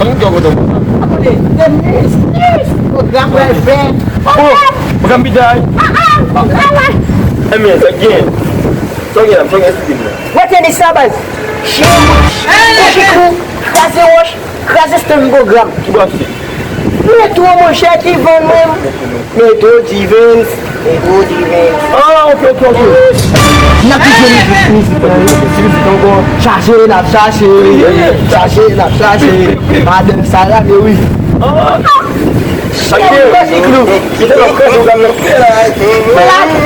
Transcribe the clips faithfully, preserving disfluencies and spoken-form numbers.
Sa moun ki ap kontan konsa? Pwogram pral fè. Oh, pwogram pita. Enben, sa k gen? Sa w gen la, sa w gen, eksplike m la. Wè tenis la, baz. Chien, kouchi klou, kraze wòch, kraze stand pwogram. Ki bò se? Metro, monchè, ki vann mwen. Metro Divens, Metro Divens. Ah, ok, ok, ok. N ap toujou mizik, mizik, mizik ankò. Chache, n ap chache, chache, n ap chache. Madanm Sara, men wi. Ah. Gade,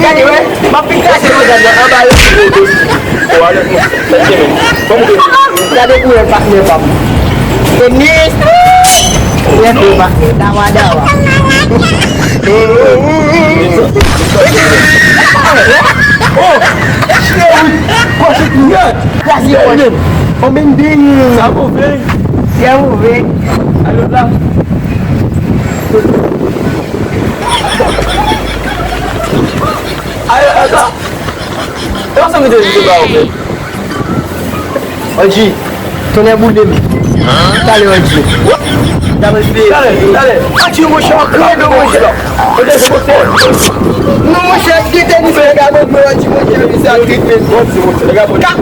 gade, wè. M ap fin kraze pwogram nan anba yo. Gade koulè patnè pa m. Tenis. Lève pa. Dawa, dawa. Oh, cheri. Kòchit mwen. Kraze wòch. Sa move. Trè move. Alò la. Ayo, ayo, sa. E pa sa m te di ba ou, men. Anji, tonnè boule m. Talè, Anji. Talè, talè. Anji, monchè, an kredo, monchè. Non, monchè, ki te di se gabon, Anji, monchè, men sa trip, men. Ka-,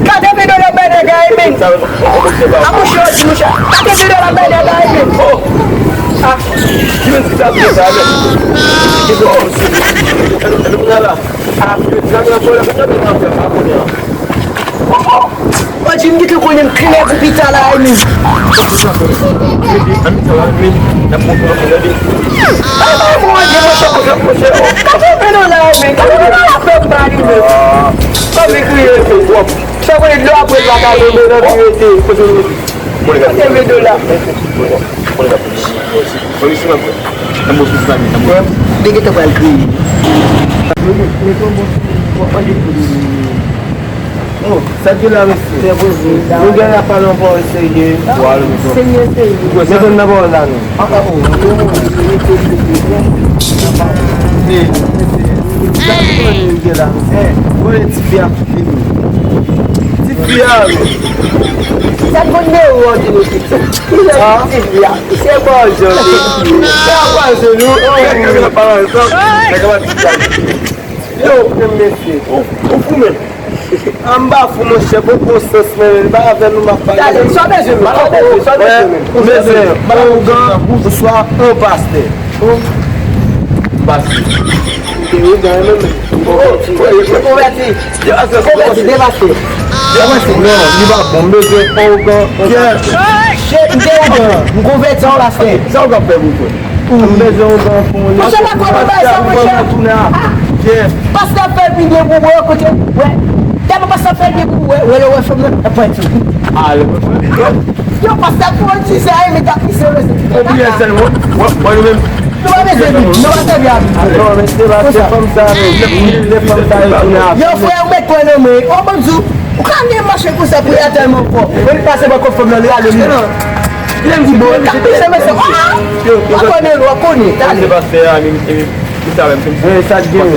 katreven dola bay nèg la, men. A, monchè, Anji, monchè. Katreven dola bay nèg la, men. Oh. Ah, ki men ki ta fè sa, men. Ki te di se. Ala. Anji, m gentan konnen m klè pou pita la, wi. Ann, sa va, wi. N ap monte ansanm, gade. Ay, bay mwen, Anji, monchè, monchè, monchè. Katreven dola, wi, men. Katreven dola, fè m ba li, men. Sa vle kriye, men. Sa vle dlo apre l pa ka tonbe nan pi rete. Kote m rete? Katreven dola. Mwen resi mwen. Nan bon sou tsunami, nan bon. Nèg gentan pral kriye. Mete yon bon sou, bon, bon, bon. Oh, sa k gen la, mesye? Trè poze. Nou gen la pale yon pawòl serye. Serye, serye. Mete m nan pawòl la, non. Ah, ah, oh. Sa k gen la, mesye? Bon, ti fi a Ti fi a, wi. Sa konn de ou an di nou piti. Ki lè ti fi a? Se bon, jodi. Se bon, jodi. Yo, men mesye. Ou, ou fou menm. An m pa fou, monchè, bon, bon sans, men, men, pa avè nou m ap pale. Gade, sa w bezwen menm, sa w bezwen, sa w bezwen menm. Ou bezwen ougan, oswa yon pastè. Pastè. Te ougan menm. Konvèti. Konvèti, depase. Depase. Non, li pa bon. M bezwen ougan. Shit, m te ougan. M konvèti an pastè. Sa w ap fè pou mwen? M bezwen ougan pou mwen. Monchè, pa konn bagay sa, monchè. Pastè ap fè byen pou mwen, kote, wè. Tèlman pastè ap fè byen pou mwen, wè, lè w wè fanm nan, e pwen tou. Ale. Yo, pastè ap fè yon ti sa, e, men ta pise, wè. Ou byen sèlman. Wè, wè, nou menm. Nou pa bezwen li, nou pa sèvi avè li. Non, men se pa se fanm sa, men. Lè fanm sa yo tounen avè. Yo, frè, ou mèt kwè nan mwen. Ou konn di, ou ka vin mache konsa pou y a tèlman fò. Ou li pase bò kot fanm nan, li ale li. Lè m di, bon, li ka pise, men se, ah, ah. Ou konnen, ou konnen, talè. Se pastè a, men, men, men sa menm, se. Eh, sa k gen,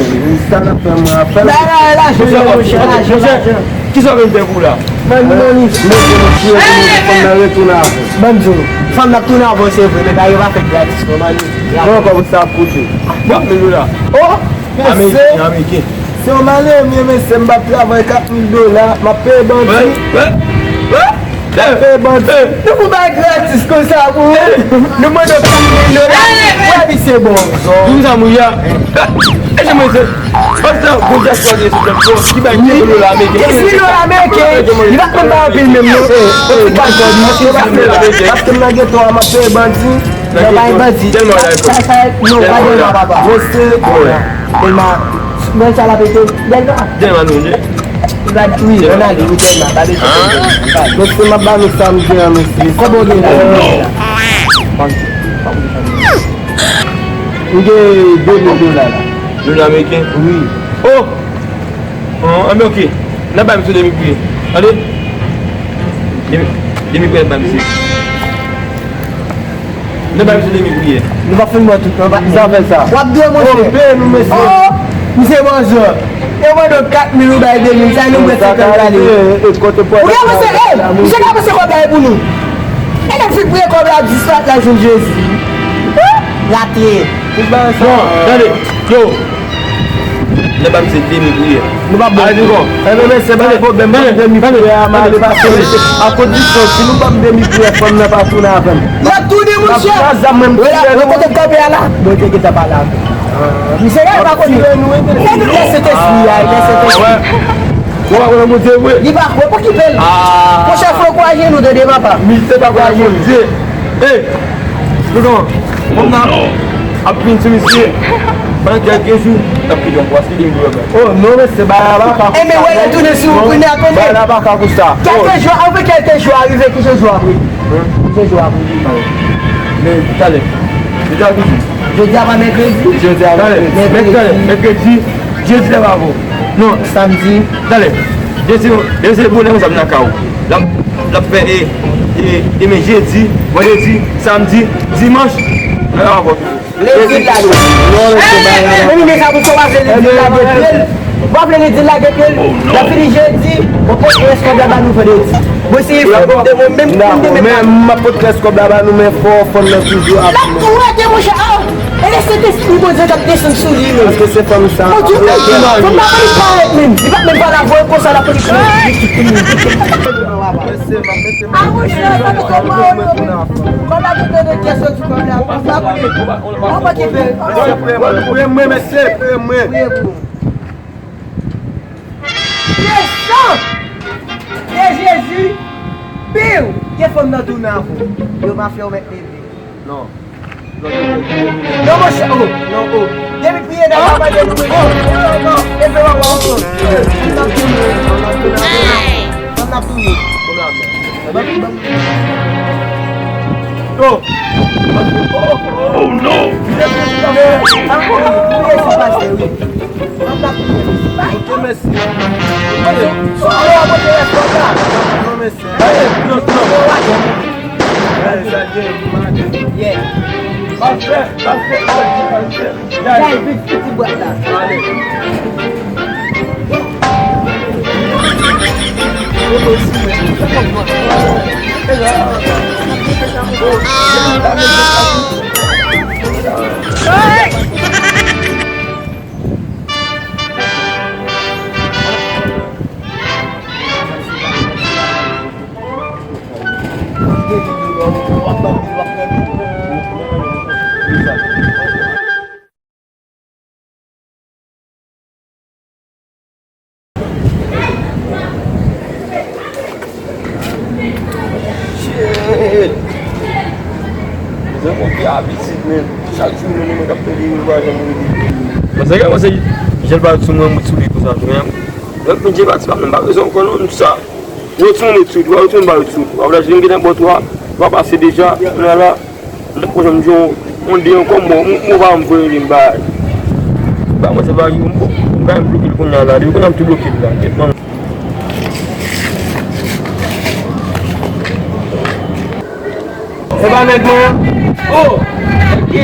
sa n ap fè, mwen ap fè. Ba, la, la, lajan, lajan, lajan. Kisa w vin fè pou la? Ban nou, ban nou. Mwen, mwen, mwen, mwen, fanm nan retounen avè. Ban m di w, fanm nan ap tounen avè w, se vre, men bagay yo pa fèt gratis, non, ban nou. Mwen ankò pou sa ap koute. Bon, men nou la. Oh, mesye. Ameriken, Ameriken. Se yon malere, m ye, mesye, m pa travay kat mil dola, m ap peye bandi. Wè, wè, wè. Fè bandi. Nou pou bay gratis konsa pou ou. Nou mande w kat mil dola. Wè misye bon. Pou sa mouya. E jan mwen se. Pase gwo dyaspora de sou plat fò. Ki bay kenz mil dola ameriken. Kenz mil dola ameriken. Li pa t menm pa anpil menm non. Yon ti kat bandi. Paske m nan geto a, m ap fè bandi. Nan bay bandi. Sa, sa, non, pa Dèlma, papa. Mesye, Dèlma. Mwen sa la pete. Dèlma. Dèlma nou ye. Wi, ann ale, wi, Dèlma. Pa bezwen. Mesye, m ap ba nou sa m gen an, mesye. Kòman w gen la? M gen de mil dola la. Dola ameriken? Wi. Oh! Oh, anben, ok. N a bay misye de mil priyè. Tande? De mil, de mil priyè, n a bay misye. N a bay misye de mil priyè. Nou pa fin mò tout, non, pa sa fè sa. W ap dwe, monchè. Oh, ben, nou, mesye. Oh, misye, bonjou. Yo mande w kat mil, ou bay de mil. Sa, nou bwè senkant gade. Ou ka panse, ey, misye ka panse kòb la e pou nou. E nèg fin priye kòb la, dispat la jwenn Jezi. Rate. Bon, tande. Yo. Nèg pa misye de mil priyè. Nou pa bon. Enben, mesye, pa gen pwoblèm, ban m de mil priyè a, m ale pase. A kondisyon, si nou ban m de mil priyè, fanm nan pa tounen avè m. L ap tounen, monchè. L ap pran zam mwen, m tire nou. Kote m kanpe a la? Bondye gentan pale avè m. Misye, gade pa kote. L ap tire nou, enben. Gade lè Sentespri a, lè Sentespri. Ou pa kwè nan Bondye vre? Li pa kwè, pa okipe l. Monchè, fò kwè ajenou, tande papa. Misye pa kwè nan Bondye. Ey! Tonton, fanm nan ap vin sou misye. Pandan kèlke jou, l ap kite yon pwòs ki vin pou yo. Oh, non, mesye, bagay la pa ka konsa. Enben, wè, yo tounen sou ou, kounye a, tande. Bagay la pa ka konsa. Kèlke jou, apre kèlke jou a rive, ki jan jou ap rive? Ki jan jou ap rive? Men, talè. Jodi a ki jou? Jodi a pa mèkredi? Jodi a mèkredi. Talè, mèkredi, mèkredi, jedi la pa bon. Non, samdi. Talè. Jezi, jezi bonè konsa m nan kay ou. L ap, l ap fè, e, e, demen jedi, vandredi, samdi, dimanch. Nan kay ou ankò. Lendi l la nou. Non, mesye, bagay la. Mwen menm sa pou fè w pa vle lendi l la gen pye l. Ou pa vle lendi l la gen pye l. L ap fini jedi, ou pot rès kòb la ba nou vandredi. Mwen se fè kòb de mwen menm pou m te menm. Men m ap pot rès kòb la ba nou, men fò fanm nan toujou ap. L ap tou rete, monchè. E lè Sentespri Bondye k ap desann sou li menm. Paske se fanm sa. Mon Dieu, fanm nan pa li parèt menm. Li pa t menm pale avè w konsa, l ap pale. A monchè, sa te twò mawon yo menm. Kòb la te tande kè soti kòb la. Sa pou li. Ou pa ki fè. Priye mwen, mesye, priye mwen. Priye pou. Ke san de Jezi, piw, ke fanm nan tounen avè w. Yo pa fè w mèt leve. Non. Non, monchè, oh, non, oh. Depi priye nan papa de priye. Oh, oh, oh, oh. Leve w ankò. Fanm nan tounen. Fanm nan tounen. Oh. Oh, no. Ok, mèsi. Non, mèsi. Yeah. Pase, pase, pase, pase. Gade, vin piti bwat la. Shit! Mezanmi, ki abisid, men. Chak jou, men, mwen k ap pede, mwen pa janm rele. Mwen, se kòman se jèl pa sou mwen, mwen sou li konsa, men. Lòt moun je pati pa, mwen pa bezwen ankò, non, sa. Yo ti moun etid, yo ti moun ba etid. W ap lage vin gen nan bòt ou a, w ap pase deja, kounye a la, m t ap pran janm di yon, yon de ankò, m bon, m, m pa m voye li, m bay. Ba mwen se pa yon bon, m bay m bloke l kounye a la, depi kounye a m tou bloke l la, kèt non. Se pa nèg mwen an? Oh! Ok,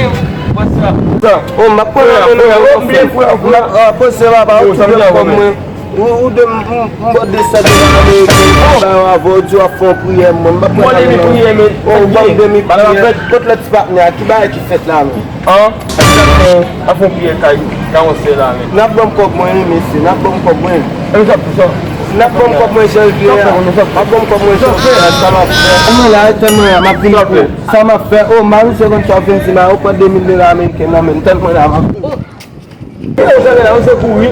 what's up? Sa, oh, m ap pran nan men nou, oh, m ap, ah, poze papa, oh, kite kòb mwen. Ou, ou de, m, m, m ba w de sèt dola ameriken, m ba yo avè w, di w ap fè yon priyè, mwen, m pa pral nan priyè, men, oh, ou ban m demi priyè. Kot lòt ti patnè a? Ki bagay ki fèt la, men? An? Ap fè yon priyè kay, kay yon sè la, men. N ap ban m kòb mwen, wi, mesye, n ap ban m kòb mwen. E, sa, sa. N ap ban m kòb mwen janvye a. W ap ban m kòb mwen janvye a, sa m ap fè. Mwen la, tann mwen la, m ap vin pou. Sa m ap fè? O, mari se konn sa w fin di la, ou pran de mil dola ameriken nan men m, tann mwen la, m ap. Yo, janvye la, ou se kouri.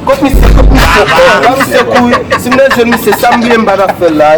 Kot misye, kot misye, o, la misye kouri. Si m te jwenn misye, sa m bliye m pa t ap fè l la.